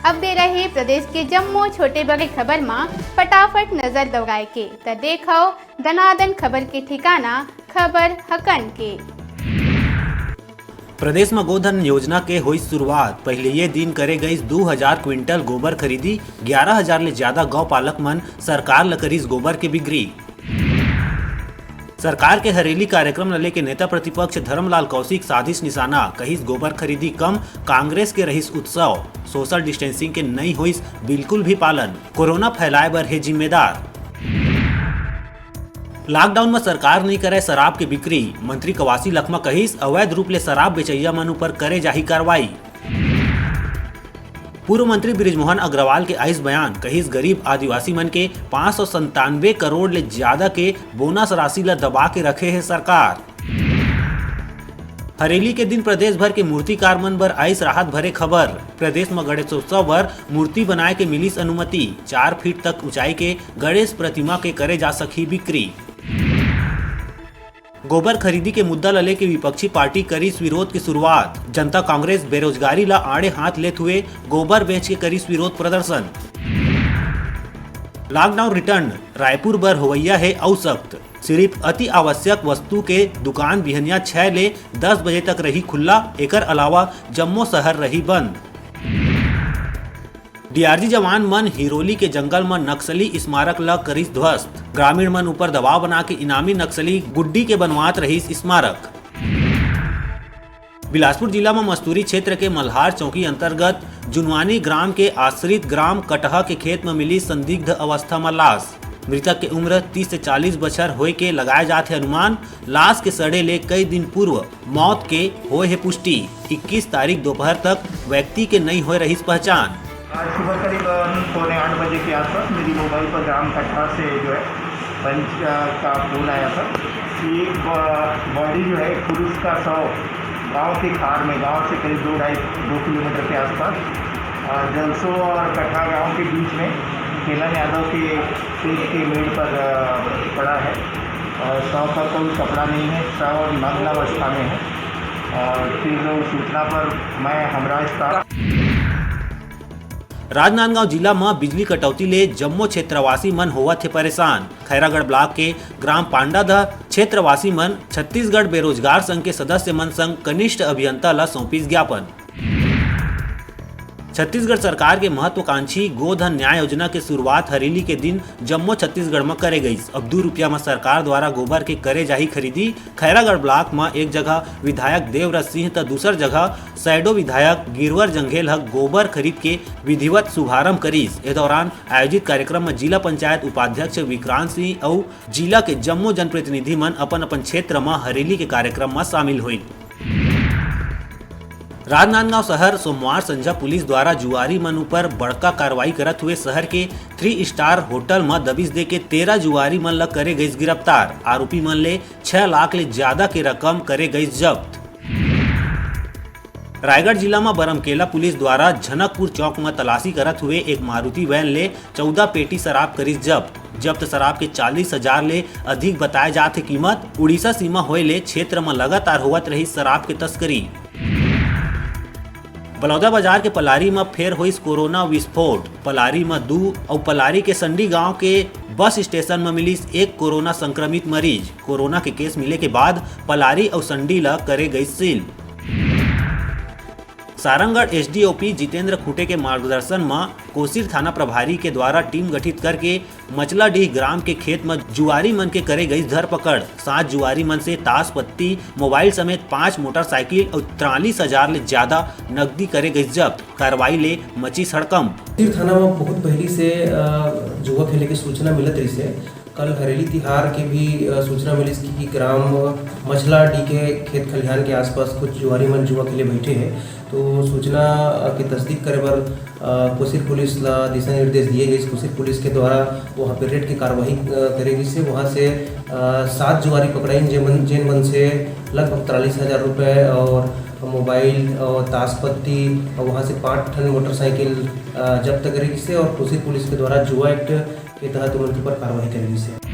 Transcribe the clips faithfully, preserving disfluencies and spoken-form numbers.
अब बेरा हे प्रदेश के जम्मो छोटे बड़े खबर म फटाफट नजर दौड़ाए के, त देखव दनादन खबर के ठिकाना, खबर हकन के। प्रदेश म गोधन योजना के होइस शुरुआत। पहिलेये दिन करे गइस दू हजार क्विंटल गोबर खरीदी, ग्यारह हजार ले ज्यादा गौ पालक मन सरकार ल करिस गोबर के बिक्री। सरकार के हरेली कार्यक्रम ल लेके नेता प्रतिपक्ष धर्मलाल कौशिक साधिस निशाना, कहिस गोबर खरीदी कम, कांग्रेस के रहिस उत्सव, सोशल डिस्टेंसिंग के नइ होइस बिल्कुल भी पालन, कोरोना फैलाए बर हे जिम्मेदार। लॉकडाउन म सरकार नइ करय शराब के बिक्री, मंत्री कवासी लखमा कहिस अवैध रूप ले शराब बेचइया मन ऊपर करे जाही कार्रवाई। पूर्व मंत्री बृजमोहन अग्रवाल के आइस बयान, कहिस गरीब आदिवासी मन के पाँच सौ संतानवे करोड़ ले ज्यादा के बोनस राशि ल दबा के रखे हे सरकार। हरेली के दिन प्रदेश भर के मूर्तिकार मन बर आइस राहत भरे खबर। प्रदेश म गणेशोत्सव बर मूर्ति बनाए के मिलिस अनुमति। चार फीट तक ऊंचाई के गणेश प्रतिमा के करे जा सकही बिक्री। गोबर खरीदी के मुद्दा ल लेके विपक्षी पार्टी करिस विरोध के शुरुआत। जनता कांग्रेस बेरोजगारी ल आड़े हाथ लेत हुए गोबर बेच के करिस विरोध प्रदर्शन। लॉकडाउन रिटर्न, रायपुर बर होवइया हे अउ सख्त। सिरिफ अति आवश्यक वस्तु के दुकान बिहनिया छह ले दस बजे तक रही खुल्ला, एकर अलावा जम्मो शहर रही बंद। डीआरजी जवान मन हिरोली के जंगल म नक्सली स्मारक ल करिस ध्वस्त। ग्रामीण मन ऊपर दबाव बना के इनामी नक्सली गुड्डी के बनवात रहिस स्मारक। बिलासपुर जिला म मस्तूरी क्षेत्र के मल्हार चौकी अंतर्गत जुनवानी ग्राम के आश्रित ग्राम कटहा के खेत म मिली संदिग्ध अवस्था म लाश। मृतक के उम्र तीस से चालीस बछर होय के लगाए जात हे अनुमान। लाश के सड़े ले कई दिन पूर्व मौत के होय हे पुष्टि। इक्कीस तारीख दोपहर तक व्यक्ति के नइ होय रहिस पहचान। आज सुबह करीब, अ, पौने आठ बजे के आसपास मेरी मोबाइल पर ग्राम कटहा से जो है पंच, अ, का फोन आया था कि एक ब-, बॉडी जो है, एक पुरुष का शव गांव के खार में, गांव से करीब दो ढाई, दो किलोमीटर के आसपास, अ, जलसो और कटहा गांव के बीच में केलन यादव के खेत के मेड़ पर, अ, पड़ा है। और शव पर कोई कपड़ा नहीं है, शव नग्न अवस्था में है। और फिर सूचना पर मैं हमराज था। राजनांदगांव जिला म बिजली कटौती ले जम्मो क्षेत्रवासी मन होवत हे परेशान। खैरागढ़ ब्लॉक के ग्राम पांडादह क्षेत्रवासी मन छत्तीसगढ़ बेरोजगार संघ के सदस्य मन संग कनिष्ठ अभियंता ल सौंपिस ज्ञापन। छत्तीसगढ़ सरकार के महत्वाकांक्षी गोधन न्याय योजना के शुरुआत हरेली के दिन जम्मो छत्तीसगढ़ म करे गईस। अब दू रुपया म सरकार द्वारा गोबर के करे जाही खरीदी। खैरागढ़ ब्लॉक म एक जगह विधायक देवव्रत सिंह त दूसर जगह शैडो विधायक गिरवर जंघेल ह गोबर खरीद के विधिवत शुभारंभ करीस। ए दौरान आयोजित कार्यक्रम म जिला पंचायत उपाध्यक्ष विक्रांत सिंह अउ जिला के जम्मो जनप्रतिनिधि मन अपन-अपन क्षेत्र म हरेली के कार्यक्रम म शामिल होइन। राजनांदगांव शहर सोमवार संझा पुलिस द्वारा जुआरी मन ऊपर बड़का कार्रवाई करत हुए शहर के थ्री स्टार होटल म दबिश दे के तेरह जुआरी मन ल करे गईस गिरफ्तार। आरोपी मन ले छह लाख ले ज्यादा के रकम करे गईस जब्त। रायगढ़ जिला म बरमकेला पुलिस द्वारा झनकपुर चौक म तलाशी करत हुए एक मारुति वैन ले चौदह पेटी शराब करिस जब्त। जब्त शराब के चालीस हजार ले अधिक बताए जात हे कीमत। उड़ीसा सीमा होए ले क्षेत्र म लगातार होवत रहिस शराब के तस्करी। बलौदाबाजार के पलारी म फेर होइस कोरोना विस्फोट। पलारी म दू अउ पलारी के संडी गांव के बस स्टेशन म मिलिस एक कोरोना संक्रमित मरीज। कोरोना के केस मिले के बाद पलारी अउ संडी ल करे गइस सील। सारंगढ़ एसडीओपी जितेंद्र खूंटे के मार्गदर्शन म कोसीर थाना प्रभारी के द्वारा टीम गठित करके मचलाडीह ग्राम के खेत म जुआरी मन के करे गई धरपकड़। सात जुआरी मन से ताश पत्ती, मोबाइल समेत पांच मोटरसाइकिल अउ तिरालीस हजार ले ज्यादा नकदी करे गई जब्त। कार्रवाई ले मचिस हड़कंप। कोसीर थाना म बहुत पहिली से, अ, जुआ खेले के सूचना मिलत रहिसे। कल हरेली तिहार के भी, अ, सूचना मिलिस कि, कि ग्राम मछलाडीह के खेत खलिहान के आसपास कुछ जुआरी मन जुआ खेले बैठे हे। तो सूचना, अ, के तस्दीक करे बर, अ, कोसीर पुलिस ला दिशा निर्देश दिए गइस। कोसीर पुलिस के द्वारा वहाँ पे रेड के कार्रवाई, अ, करे गइस हे। वहाँ से, अ, सात जुआरी पकड़ाइन, जे मन, जेन मन से लगभग तिरालीस हजार रुपये और मोबाइल और ताश पत्ती और वहाँ से पाँच ठन मोटरसाइकिल, अ, जब्त करे गइस हे और कोसीर पुलिस के द्वारा जुआ एक्ट के तहत उमन के ऊपर कार्रवाई करे गइस हे।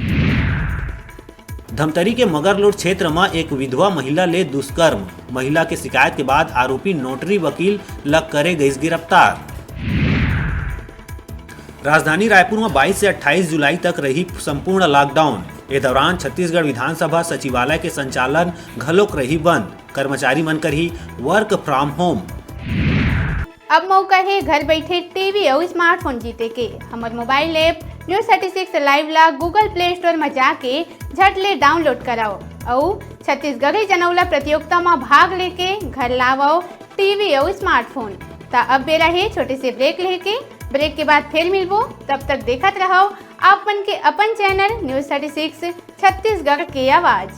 धमतरी के मगरलोड क्षेत्र म एक विधवा महिला ले दुष्कर्म। महिला के शिकायत के बाद आरोपी नोटरी वकील ल करे गइस गिरफ्तार। राजधानी रायपुर म बाईस से अट्ठाईस जुलाई तक रही संपूर्ण लॉकडाउन। ए दौरान छत्तीसगढ़ विधानसभा सचिवालय के संचालन घलोक रही बंद। कर्मचारी मन करही work from home। अब मौका हे घर बइठे टीवी अउ स्मार्टफोन जीते के। हमर mobile app News thirty six Live ला Google Play Store म जाके झट ले डाउनलोड करव अउ छत्तीसगढ़ी जनउला प्रतियोगिता म भाग लेके घर लावव टीवी अउ स्मार्टफोन। त अब बेरा हे छोटे से ब्रेक लेके। ब्रेक के बाद फिर मिलबो, तब तक देखत रहव आप मन के अपन channel News thirty six Chhattisgarh के आवाज।